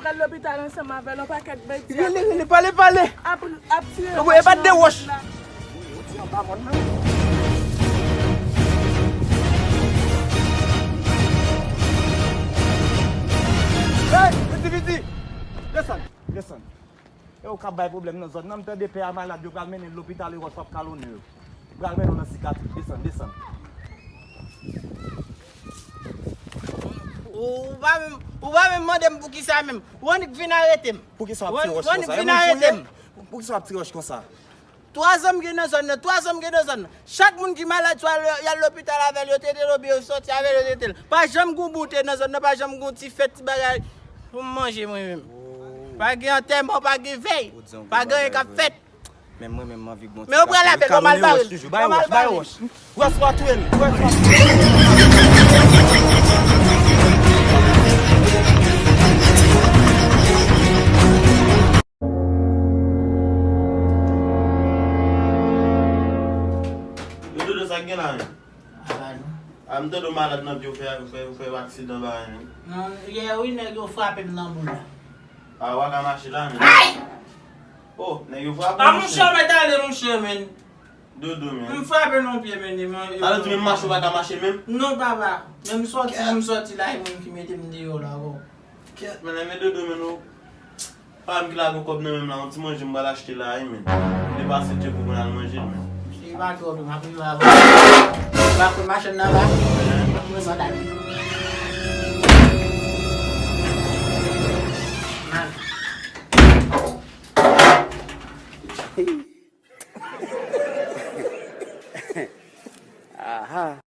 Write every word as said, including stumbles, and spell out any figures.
Al lopital ansanm avè l, yon pakèt bandi. Rele, rele, pale, pale. Ap, ap tire. Ou e bat de wòch. Yo ti anba mòn nan. Hey, piti, piti. Desann, desann. E ou k ap bay pwoblèm nan zòn nan, m tande pè a malad, yo pral mennen l lopital e wòch w ap kalonnen yo. Yo pral mennen w nan sikatris, desann, desann. Ou pa menm, ou pa menm mande m poukisa menm. Ou annik vin arete m. Poukisa w ap tire wòch konsa? Ou annik vin arete m. Poukisa w ap tire wòch konsa? Twa zanm gen nan zòn nan, twa zanm gen nan zòn nan. Chak moun ki malad, swa y al lopital avè l, yo trete l, oubyen yo sòti avè l, yo trete l. Pa janm gen boute nan zòn nan, pa janm gen ti fèt, ti bagay pou m manje mwen menm. Pa gen antèman, pa gen vèy, pa gen anyen k ap fèt. Men mwen menm, m anvi bon ti kafe. Men yo pral avè l, yo mal bare l. Yo mal bare l. Wès w a touye l. Wès w a touye l. Yo, Dodo, sa k gen la menm? Apa nou. A, m tande w malad nan pye, w fè, w fè, w fè aksidan bagay menm. Non, yè wi, nèg yo frape m nan boul la. A, w pa ka mache la menm. Ay! Oh, nèg yo frape w, monchè. A, monchè, w mèt ale, monchè, menm. Dodo, menm. M frape nan pye, menm. Sa vle di menm mache w pa ka mache menm? Non, papa. Menm sòti, menm sòti la, e moun ki mete m deyò la, bò. Kèt, men, men Dodo, men nou. Pa m ki lage yon kòb nan men m la, yon ti manje m pral achte la, wi, men. M te pase tchèk pou mwen al manje l, men. Misye pa twò, m ap rive avan. M ap pran machann nan ba. M ap pran sandal. Aha.